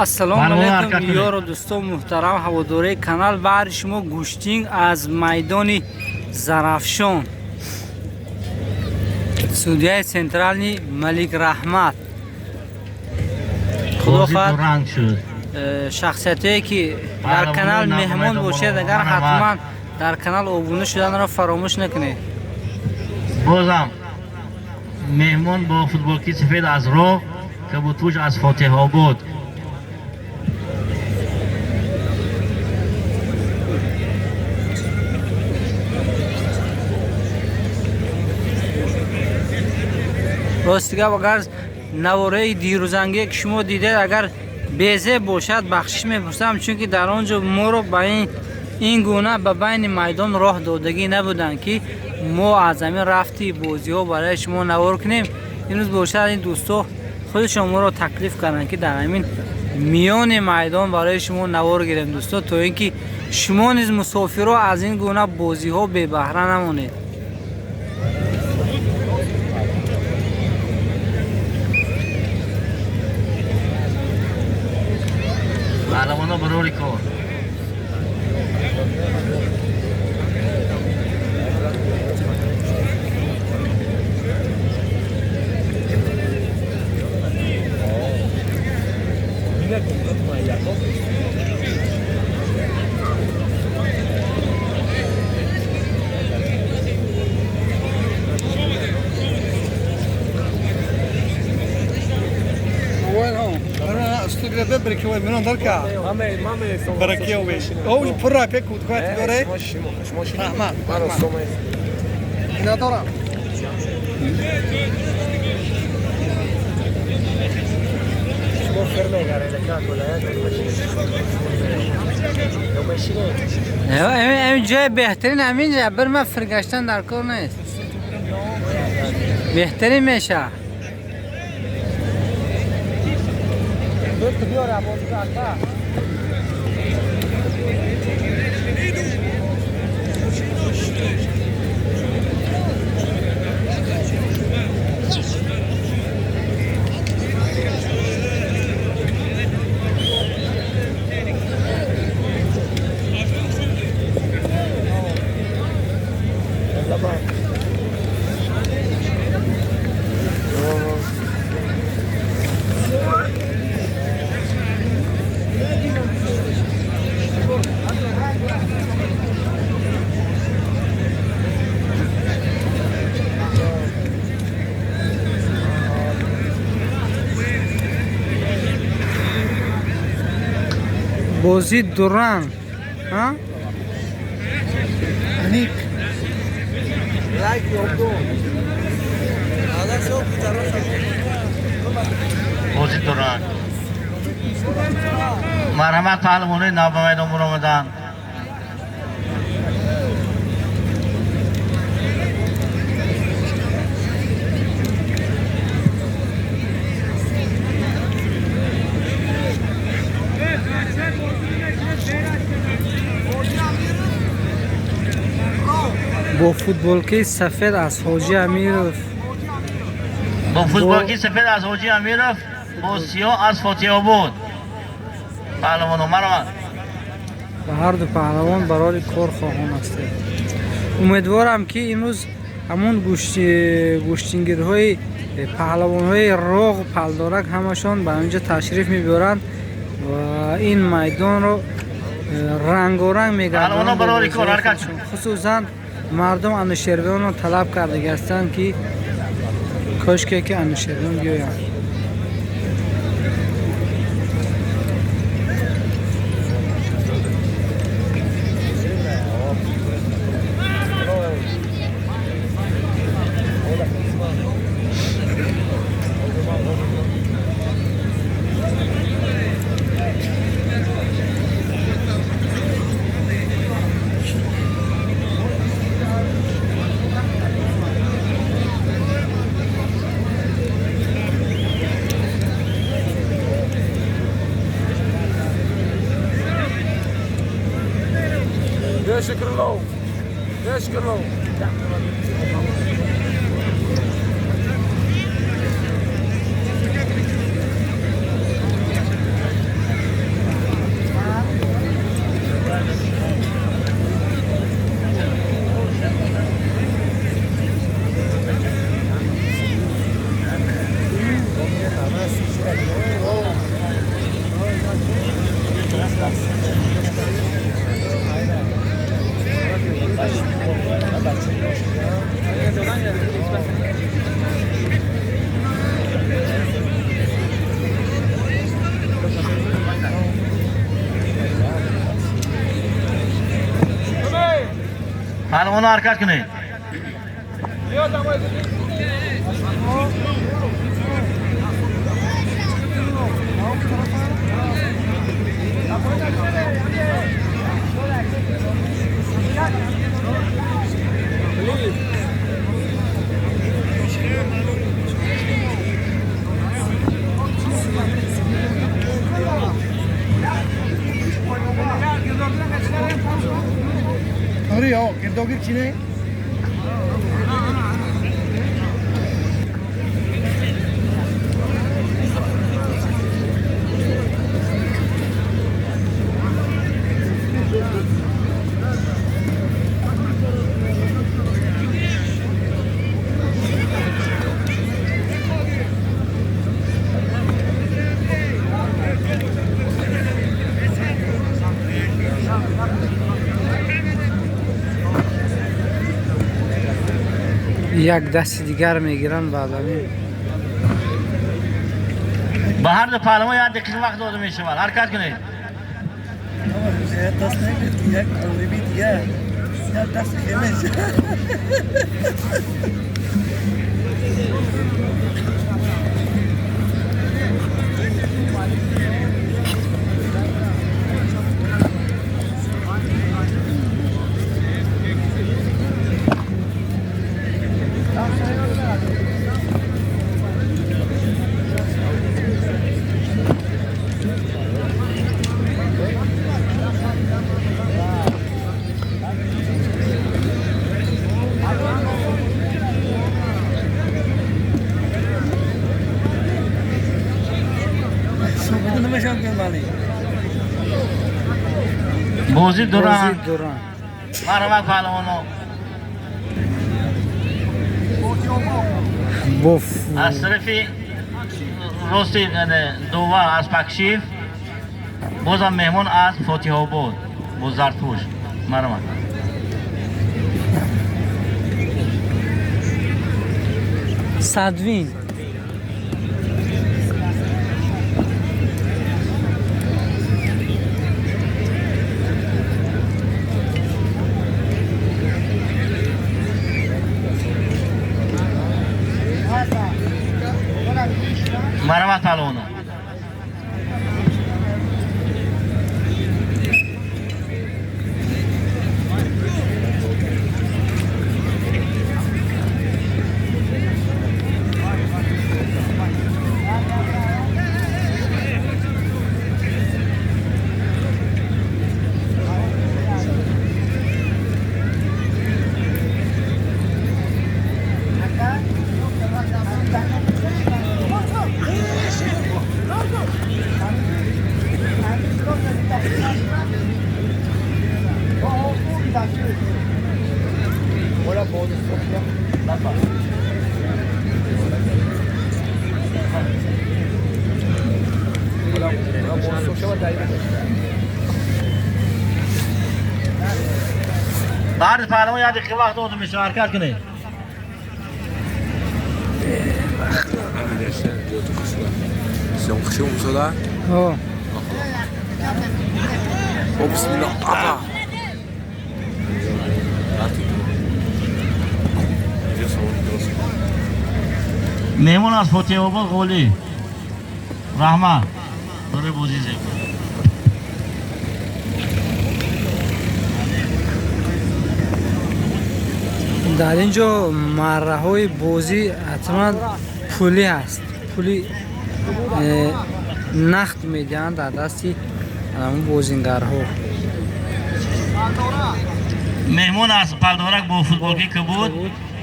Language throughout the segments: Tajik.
Ассалому Паҳлавон, алайкум, ҳаракат кунед. Ёру дӯстон муҳтарам, ҳаводораи канал, баҳри шумо гӯштинг аз майдони Зарафшон. Судьяи центральный Малик Раҳмат. Худо бозӣ хоҳад, дуранг шуд. Шахсиятое ки дар Паҳлавонои канал нав меҳмон майдон бошед, баромаданд. агар Марҳамат. ҳатман дар канал обуна шуданро фаромӯш накунед. Бозам меҳмон бо футболки сафед аз Роғ, кабудпӯш аз Фотиҳобод. Рости гап, агар навораи дирӯзангие ки шумо дидед, агар безеб бошад, бахшиш мепурсам, чунки дар он ҷо моро ба ин гуна ба байни майдон роҳ додагӣ набуданд, ки мо аз ҳамин рафти бозиҳо барои шумо навор кунем. Имрӯз бошад, ин дӯстҳо худашон моро таклиф карданд, ки дар ҳамин миёни майдон барои шумо навор гирем, дӯстҳо, то ин ки шумо низ, мусофирҳо, аз ин гуна бозиҳо бебаҳра намонед. Паҳлавоно, барори кор. Надорам. Ҳамин ҷои беҳтарин, ҳамин ҷа бір ман фиргаштан дар кор нест, беҳтарин меша. Бозӣ дуранг, ҳа? Аниқ. Бозӣ дуранг. Марҳамат, паҳлавонои нав ба майдон баромаданд. Бо футболкаи сафед аз Ҳоҷи Амиров. Бо футболки сафед аз Ҳоҷи Амиров, бо сиёҳ аз Фотиҳобод. Паҳлавоно, марҳамат. Ба ҳарду паҳлавон барори кор хоҳон ҳастем. Умедворам, ки имрӯз ҳамон гӯштингирҳои паҳлавонҳои Роғ, Палдорак ҳамашон ба инҷо ташриф мебиёранд ва ин майдонро рангоранг Паҳлавонон, мегардонанд. Барори кор, ҳаракат. Хусусан мардум Анушервонро талаб кардаги ҳастанд, ки кошке ки Анушервон биёянд. Паҳлавонҳо ҳаракат кунед. Як дасти дигар мегиранд баъдами. Ба ҳар ду паҳлавон як дақиқа вақт дода мешавад. Ҳаракат кунед. Даст нагирифт, як қолиби дигар. Як даст хеле. Бозӣ дуран. Марҳамат паҳлавонҳо. Аз тарафи рости дова аз Пакшиф, бозам меҳмон аз Фотиҳобод бо зардпӯш. Марҳамат. Садвин. Марҳамат паҳлавонҳо. Баъд паҳлавон як дақиқа вақт дода мешавад. Ҳаракат кунед. Меҳмон аз Фотиҳобод Ғолӣ. Раҳмат барои бозии зебо. Дар ин ҷо марраҳои бозӣ ҳатман пулӣ ҳаст. Пули нақд медиҳанд дар дасти ҳамон бозингарҳо. Меҳмон аз Палдорак бо футболки кабуд,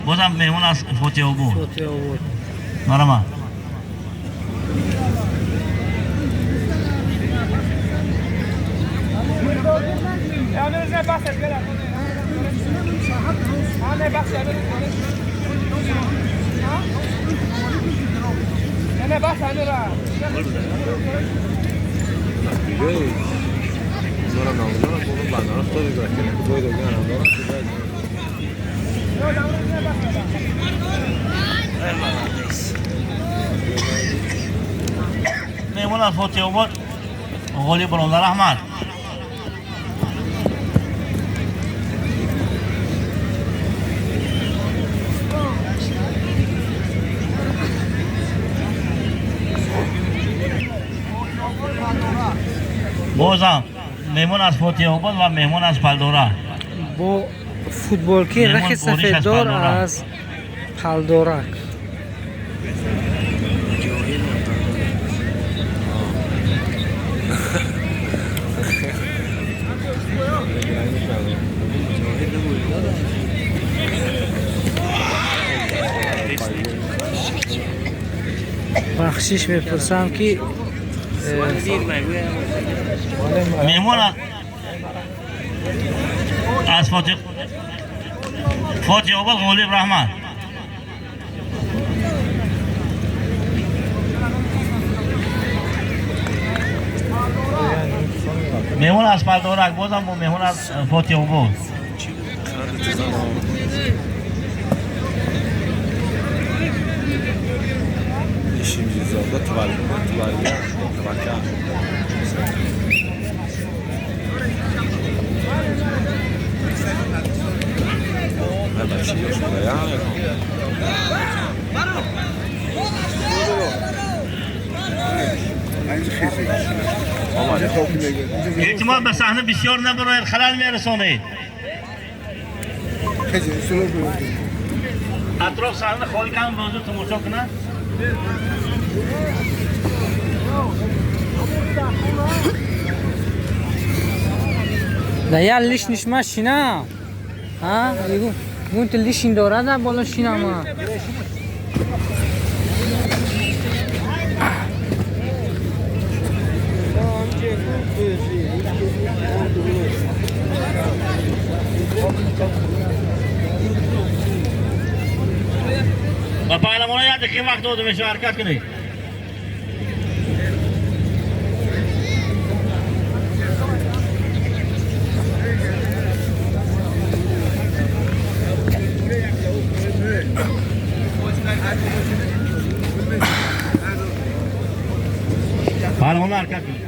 бозам меҳмон аз Фотиҳобод. Фотиҳобод. Марҳамат. Меҳмон аз Фотиҳобод ғолиб баромада. Раҳмат. Бозам меҳмон аз Фотиҳобод ва меҳмон аз Палдора. Бо футболки Меҳмон рахи Бориш аз сафеддор Палдора. Аз Палдорак. Бахшиш мепурсам, ки Меҳмон аз Фотиҳобод Ғолиб Раҳмат. Меҳмон аз Палдорак бозам бо меҳмон аз Фотиҳобод. Şimdizada tuvalya, tuvaka. Илтимос, ба саҳна бисёр набароед, халал мерасонед. Атроф саҳна холӣ кан, бозу тамошо кунад. Да я лишний шма шинам. А? Гун ты лишний дора да боло шинама. Ба паҳлавона як дақиқа вақт дода мешавад, ҳаракат кунед. Паҳлавона, ҳаракат кунед.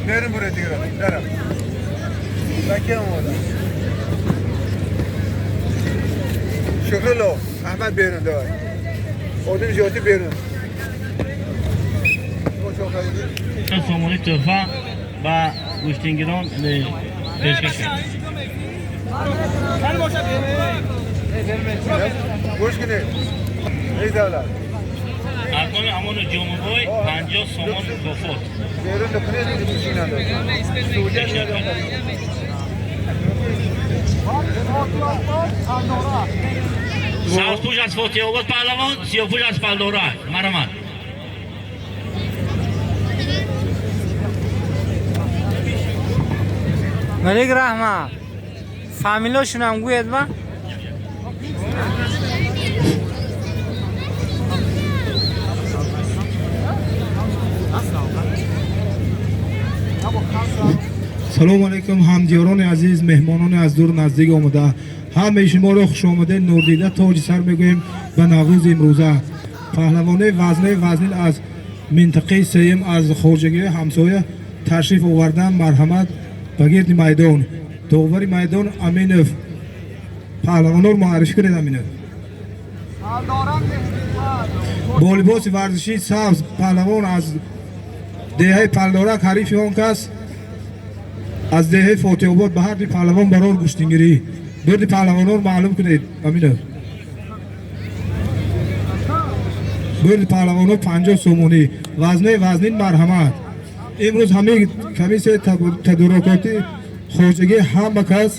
Verin buraya diyorum. Verin. Bakayım orada. Şükrü Ahmet Bey'in de var. Odun Joti Bey'in. Сомонӣ тӯҳфа ба гӯштингирон пешкаш кард. Гӯш кунед. Эй давлат. Аз номи Амону Ҷомубой 50 сомон мукофот. Берун кунед, мушинанд. Пешниҳод кард. Сабзпӯш аз Фотиҳобод паҳлавон, сиёҳпӯш аз Палдорак. Марҳамат. Малик Раҳмат. Фамилошунам гӯед ба? Салому алайкум, ҳамдиёрони азиз, меҳмонони аз дур наздик омода. Ҳамаи шуморо хушомадед, нурдида тоҷи сар мегӯем ба Наврӯзи имрӯза. Паҳлавонаи вазнаи вазнин аз минтақаи сеюм, аз хоҷагиҳои ҳамсоя ташриф овардан, марҳамат ба гирди майдон. Довари майдон Аминов. Паҳлавонро муаррифӣ кунед, Аминов. Бо либоси варзишии сабз паҳлавон аз деҳаи Палдорак, ҳарифи он кас аз деҳаи Фотиҳобод. Ба ҳар ду паҳлавон барор гӯштингирӣ. Бурди паҳлавонро маълум кунед, Аминов. Бурди паҳлавонро 50 сомонӣ. Вазнаи вазнин, марҳамат. Имрӯз ҳамаи комиссияи тадорукотӣ хоҷагӣ ҳама кас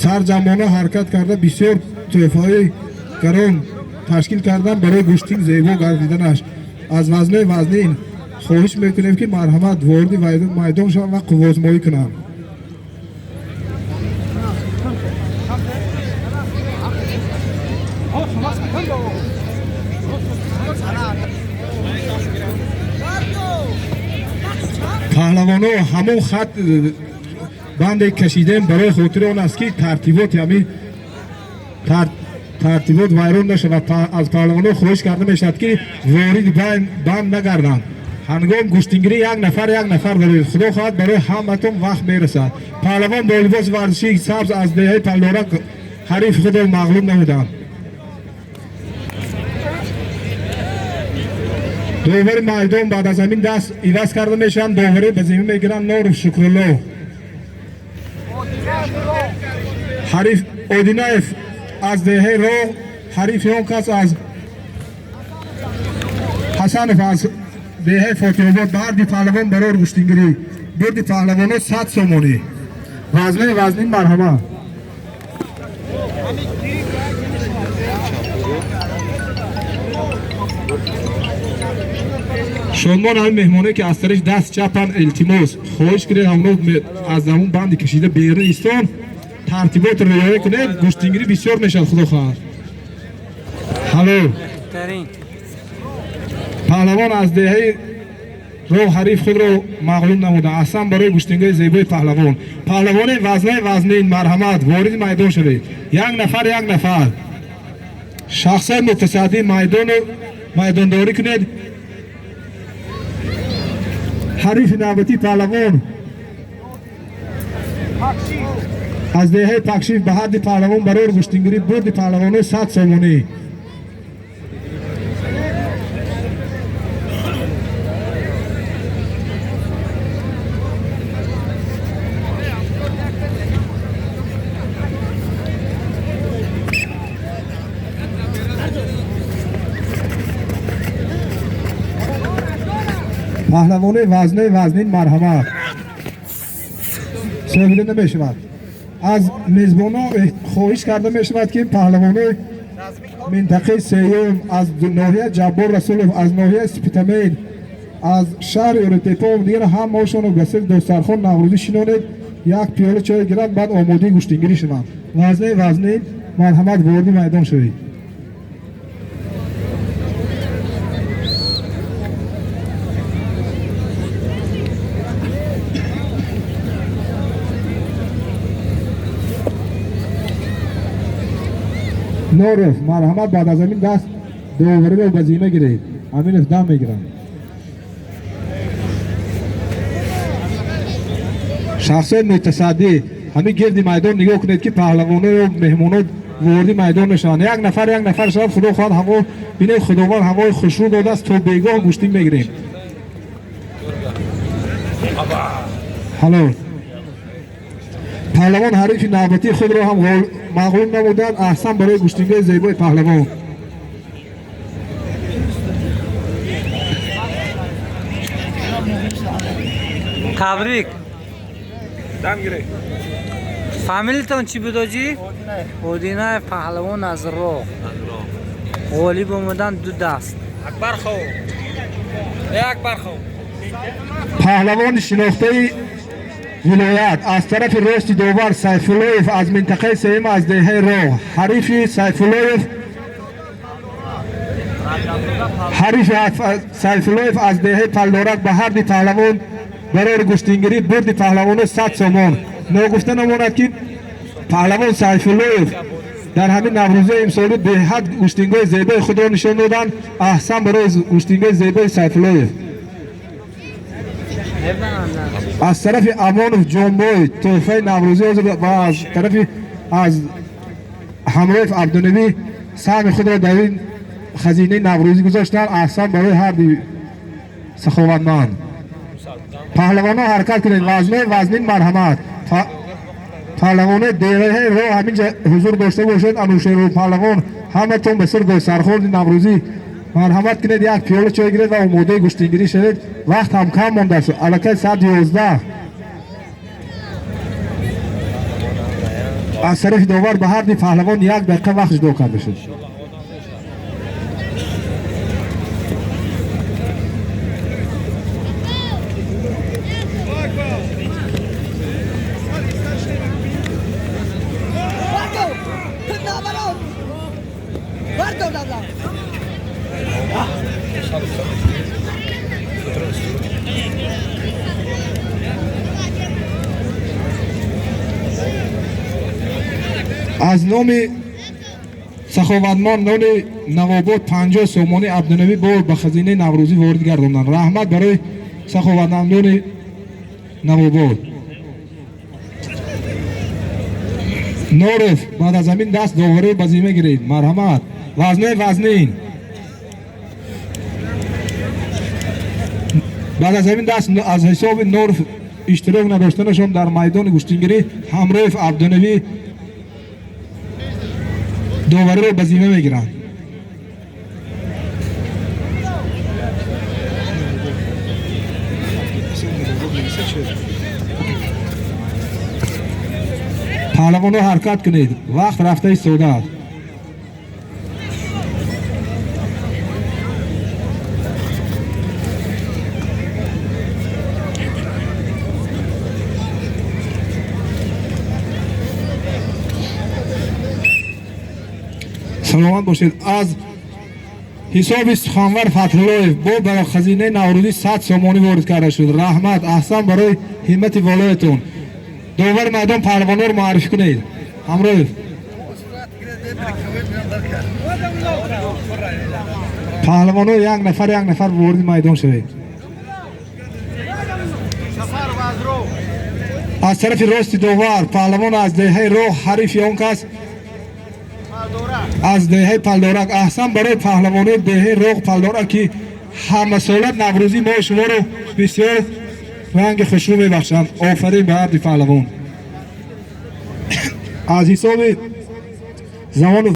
сарҷамъона ҳаракат карда, бисёр тӯҳфаҳои гарон ташкил кардан барои гӯштинг зебо гардиданаш. Аз вазнаи вазнин хоҳиш мекунем, ки марҳамат вориди майдон шаванд ва қувваозмоӣ кунанд. Паҳлавонҳо ҳамон хат банде кашидем барои хотири он аст, ки тартиботи ҳамин тартибот вайрон нашавад. Аз паҳлавонҳо хоҳиш карда мешавад, ки ворид банд нагарданд. Ҳангом гӯштингирӣ як нафар як нафар барои худо хоҳад барои ҳаматон вақт мерасад. Паҳлавон бо либоси варзишии сабз аз деҳаи Паллорак ҳарифи худро мағлуб намуданд. Довари майдон баъд аз ҳамин даст иваз карда мешаванд. Доварӣ ба зимма мегиранд Норов Шукрулло. Ҳариф Одинаев аз деҳаи Роғ, ҳарифи он кас аз Ҳасанов аз деҳаи Фотиҳобод. Ба ҳарди паҳлавон барор гӯштингирӣ. Бурди паҳлавонҳо 100 сомонӣ. Вазнаи вазнин марҳамат. Шодмон ҳамин меҳмоне, ки аз тарафи даст чапанд, илтимос хоҳиш кунед ҳамоно аз ҳамон банди кашида берун истон, тартиботро риоя кунед, гӯштингирӣ бисёр мешавад, худо хоҳад. Ҳало паҳлавон аз деҳаи Роғ ҳариф худро мағлуб намуда. Аҳсан барои гӯштингири зебои паҳлавон. Паҳлавони вазнаи вазнин марҳамат вориди майдон шавед. Як нафар як нафар. Шахсои мутасаддӣ майдону майдондорӣ кунед. Ҳарифи навбатии паҳлавон аз деҳаи Пакшиф ба ҳадди паҳлавон барори гӯштингирӣ. Бурди паҳлавонои 100 сомонӣ. Паҳлавони вазнаи вазнин марҳамат. Соҳида намешавад. Аз мезбонҳо хоҳиш карда мешавад, ки паҳлавонои минтақаи сеюм аз ноҳияи Ҷаббор Расулов, аз ноҳияи Спитамен, аз шаҳри Уротепо дигар ҳамаошонро ба сари достархон наврӯзӣ шинонед, як пиёла чой гиранд, баъд омодаи гӯштингирӣ шаванд. Вазнаи вазнин марҳамат вориди майдон шавед. Норов марҳамат баъд аз ҳамин даст довариро ба зимма гиред. Аминов дам мегиранд. Шахсои мутасаддӣ ҳамин гирди майдон нигоҳ кунед, ки паҳлавоно меҳмонот вориди майдон мешаванд. Як нафар як нафар шавад, худо хоҳад ҳаво бинед, худованд ҳавои хушрӯ додааст, то бегоҳ гӯштин мегирем. Ҳало паҳлавон ҳарифи навбатии худро ҳам мағлуб намуданд. Аҳсан барои гӯштингири зебои паҳлавон. Табрик. Фамилитон чӣ буд, оҷӣ? Одинаев. Паҳлавон аз Роғ ғолиб омаданд ду даст. Паҳлавони шинохтаи вилоят аз тарафи рости довар Сайфуллоев аз минтақаи сеюм аз деҳаи Роғ. Ҳарифи Сайфуллоев ҳарифи Сайфуллоев аз деҳаи Паллорак ба ҳарди паҳлавон барори гӯштингирӣ. Бурди паҳлавоно 100 сомон. Ногуфта намонад, ки паҳлавон Сайфуллоев дар ҳамин наврӯзаи имсолӣ беҳад гӯштингои зебои худро нишон доданд. Аҳсан барои гӯштингои зебои Сайфуллоев. Аз тарафи Амонов Ҷонбой тӯҳфаи наврӯзӣ ва аз тарафи аз Ҳамроев Абдунабӣ саҳми худро дар ин хазинаи наврӯзӣ гузоштанд. Аҳсан барои ҳарди саховатманд. Паҳлавонҳо ҳаракат кунед. Вазнаи вазнин марҳамат. Паҳлавонои деҳаи Роғ ҳаминҷа ҳузур дошта бошед. Анушеру паҳлавон ҳаматон ба сир сархорди наврӯзӣ марҳамат кунед, як пиёла чой гиред ва омодаи гӯштингирӣ шавед. Вақт ҳам кам мондааст, аллакай соат 11. Аз тарафи довар ба ҳарди паҳлавон як дақиқа вақт ҷудо карда шуд. Аз номи саховатмандони Навобод 50 сомонӣ Абдунабӣ бо ба хазинаи наврӯзӣ ворид гардонданд. Раҳмат барои саховатмандони Навобод. Норов баъд аз ҳамин даст доварӣ ба зимма гиред. Марҳамат. Вазнаи вазнин. Баъд аз ҳамин даст аз ҳисоби Норов иштирок надоштанашон дар майдони гӯштингирӣ Ҳамроев Абдунабӣ довариро ба зимма мегиранд. Паҳлавонҳо ҳаракат кунед, вақт рафта истодааст. Саломат бошед. Аз ҳисоби Суханвар Фатҳуллоев бо ба хазинаи наврӯзӣ 100 сомонӣ ворид карда шуд. Раҳмат, аҳсан барои ҳиммати волоятон. Довари майдон паҳлавонҳоро муаррифӣ кунед. Ҳамроев. Паҳлавонҳо як нафар як нафар вориди майдон шавед. Аз тарафи рости довар паҳлавон аз деҳаи Роҳ, ҳарифи он кас аз деҳаи Палдорак. Аҳсан барои паҳлавонои деҳаи Роҳ Палдорак, ки ҳамасола наврӯзӣ мо шуморо бисёр ранги хушрӯ мебахшанд. Офарин ба ҳарди паҳлавон. Аз ҳисоби замону